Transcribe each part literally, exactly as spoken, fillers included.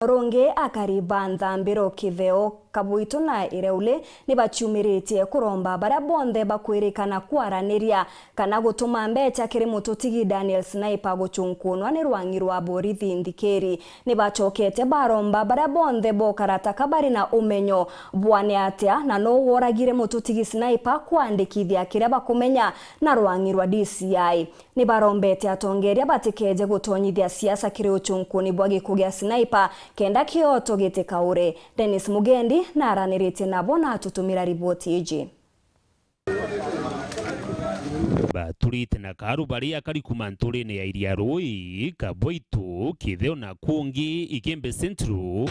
Rungi, akari ba Nthambiro, Kitheo, Kabuitu na Ireuli ni baciumiritie kuromba baria bonthe bakwirikana kwaraniria kana gutuma mbeca kiri mututigi Daniel Sniper gucunkunwa ni rwang'i rwa borithi nthikiri. Ni bacokete baromba baria bonthe bokara taka bari na umenyo bwa ni atia na nuu woragire mututigi Sniper kwandikithia kiria bakumenya na rwang'i rwa D C I. Ni barombete atongeria batikeje gutonyithia siasa kiri ucunkuni bwa giku gia Sniper kenda kioto gitikaure. Dennis Mugendi naraniritie nabo na atutumira riboti iji. Baturite na karu bari akari kuma nturine ya Iria Rui, Kabwaitu, Kitheo na kungi Ikembe Central,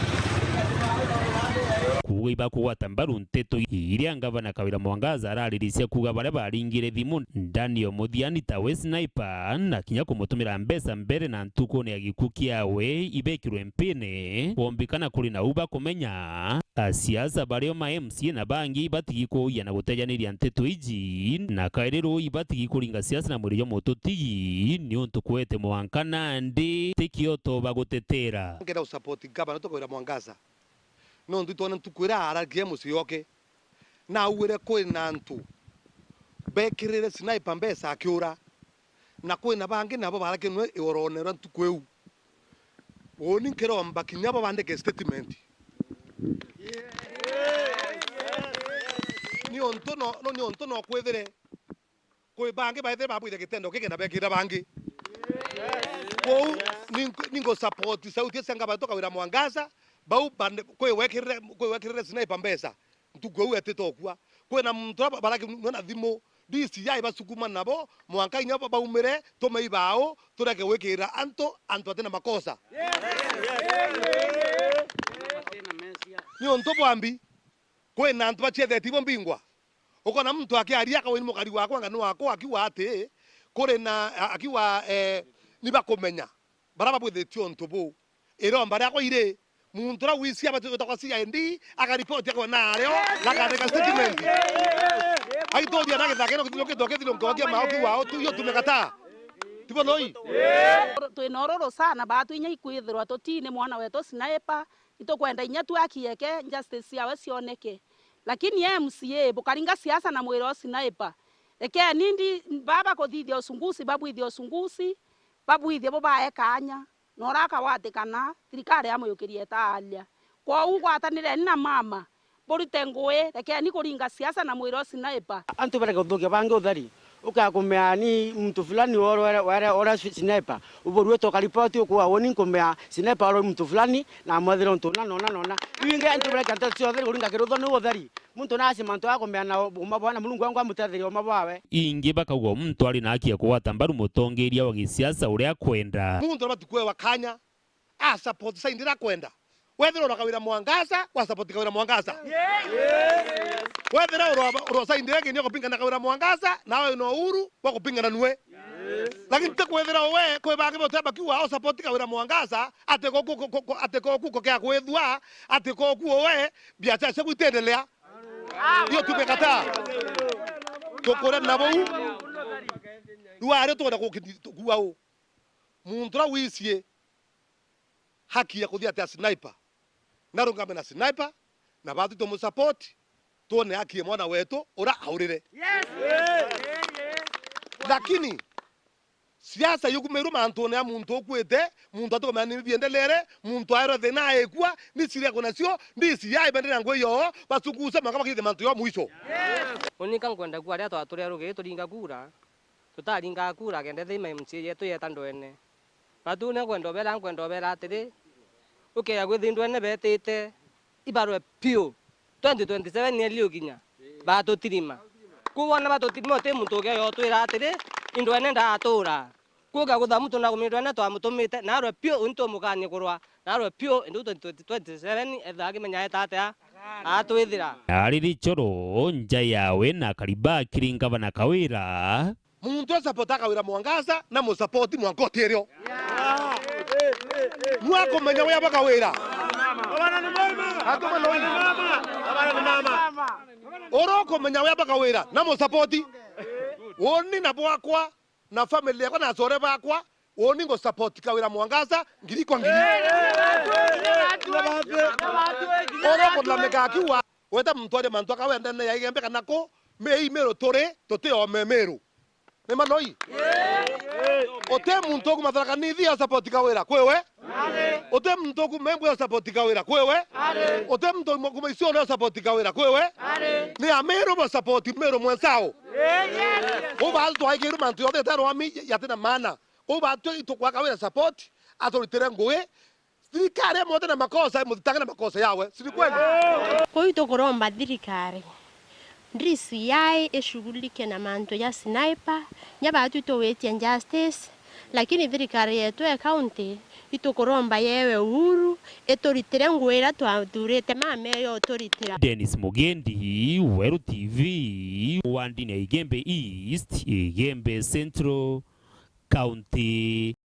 kuuga ibakugwata mbaru nteto iria ngavana Kawira Mwangaza arariricia kuuga baria baringire thimu Daniel Muthiani tawe Sniper na kinya kumutumira mbeca mbere na ntukune ya gikuu kiawe ibekirwe mpine, bombikana kuri na u bakumenya. Asiasa bario ma M C A na bangi batigi kuugia na gutejaniria nteto iji, na kairi ruu ibatigi kuringa siasa na mwiri jwa mututigi, niuntu kwete mwanka nandi ti kioto bagutetera. Ngenda usupport gavana wetu Kawira Mwangaza, nontu itwona ntuku iria aragie mucii oke, na auire kwina antu bekirire Sniper mbeca akiura, na kwina bangi nabo barakenwe iorone ria ntuku iu. Uuni nkiromba kinya bo bandike statement. Niuntu no, no, niuntu no kwithire kwi bangi baithire babwithia gitendo giki na bekira bangi. Kwou ningu-, ningu support sauti cia ngavana wetu Kawira Mwangaza, bau bande-, kwi wekirire, kwi wekirire Sniper mbeca. Ntuku iu etite okua. Kwina muntu uria ba-, baraki nwe na thimu, D C I basukuma nabo, mwanka inya ba-, baumire, tumei bao, tureke gwikira antu, antu batina makosa. Niuntu bwambi, kwina antu bacietheti bo mbingwa. Ukona muntu akiaria akawa ni mukari wakwa, ng'ano wakwa, akiuga ati, kuri na, a-, akiuga, eh, ni bakumenya. Baria babwithitie untu buu. Iromba riakwa iri, muntu uria wisi abati gwitagwa C I D, akaripoti akwe nario, na akandika statement. Aituria na githaka ino kithiro kithiro kithiro nkogia mao kiu wao tu, hiyo tumekataa. Tibo noi? Twina ururu sana, baatwinya ikwithirwa tutini mwana wetu Sniper, itukwenda inya tu akieke, justice ciawe cioneke. Lakini M C A, bukaringa siasa na mwira o Sniper. Ekeni ndi, baba kuthithia usungusi, babwithie usungusi, babwithie bo bae kanya. Na uria akawatikana, thirikari yamuyukiria itaaria. Kwou gwatanireni na mama, burite ngui, rekeni kuringa siasa na mwira o Sniper. Antu bareke guthukia bangi utheri. Ukakumea ni muntu fulani oro ore, ore, ore Sniper. Uburwite ukaripoti ukuwa uni nkumea Sniper oro muntu fulani na amwethire untu na nona nona. Iu ingi antu bareke nteto cia utheri kuringa kirutho ni utheri. Muntu naci mantu akumea na uma bwana Murungu wangu amutetheria uma bwawe. Ingi bakauga muntu ari na haki ya kugwata mbaru mutongeria wa gisiasa uria akwenda. Muntu abati kwewa kanya, a support side iria akwenda. Wethira ura Kawira Mwangaza, wa support Kawira Mwangaza. Wethira ura, ura side iria ingi ni kupingana Kawira Mwangaza, nawe no uhuru wa kupingana nue. Lakini ti kwithira we, kwi bangi bote bakiuga o support Kawira Mwangaza, ati goku, ku, ku, ku, ati goku kukea kwithua, ati goku we, biashara ciaku itendelea. Hiyo tumekataa. Tukure na bou. Riu aria tukwenda kuki-, kuuga u. Muntu uria wicie haki ya kuthia ati a Sniper, narungame na Sniper, na batwi tumusupport, twone haki ya mwana wetu uria aurire. Lakini siasa yukumirwe mantune ya muntu ukuite, muntu atikumenya ni biendelere, muntu aerwe thina aikua, ni ciria kunacio, ndisi ya ibendera ngui yo, basukusa maka bakithie mantu yo mwisho. Unika nkwenda kuuga aria twaturia rugi turinga kura, tutaringa kura kenda thima M C A yetu yeta ndwene. Batune nkwenda ubera, nkwenda ubera atiri, ukeya gwithi ndwene betite, ibarwe piu. Twenty twenty-seven ni iliukinya, batutirima. Kwou bona batutirima, uti muntu ukeya utwira atiri, indwene ndatura. Kuga gutha muntu na kumindwene twamutumite, narwe piu, untu umukanie kurwa, narwe piu, indu twenty twenty-seven etha akimenya eta atia atwithira. Ariri coro, nja yawe na kariba kiri ngavana Kawira. Muntu asapota Kawira Mwangaza na musapoti mwanka utirio. Mwakumenya wia bwa Kawira. Atuma noi. Ura ukumenya wia bwa Kawira na musapoti. Uni na bwakwa na family yakwa na acore bakwa Uuni ngu support Kawira Mwangaza ngiri kwa ngiri. Uria kulalamika akiuga, wete muntu aria mantu akawendene ya Igembe kana ku, mi-, i Meru turi, tuti ome Meru. Ni ma noi? Uti muntu ukuma Tharaka Nithi ya support Kawira, kwi we? Uti muntu ukuma Embu ya support Kawira, kwi we? Uti muntu ukuma Isiolo ya support Kawira, kwi we? Ni Ameru ba support Meru mwenzao. Uu baatwi twaikirwe mantu yonthe itarwami yatina maana. Uu baatwi tukwaka Kawira support, aturitire ngui. Thirikari ya mothe na makosa, muthitange na makosa yawe. Si ni kweli? Kuu itukuromba thirikari, D C I ishughulike na mantu ja sniper, nya baatwi tuwitie justice, lakini thirikari yetu ya county itukuromba yewe uhuru, ituritire ngui iria twathurite mama eyo uturitira. Dennis Mugendi, Weru T V, wandini ya Igembe East, Igembe Central, County.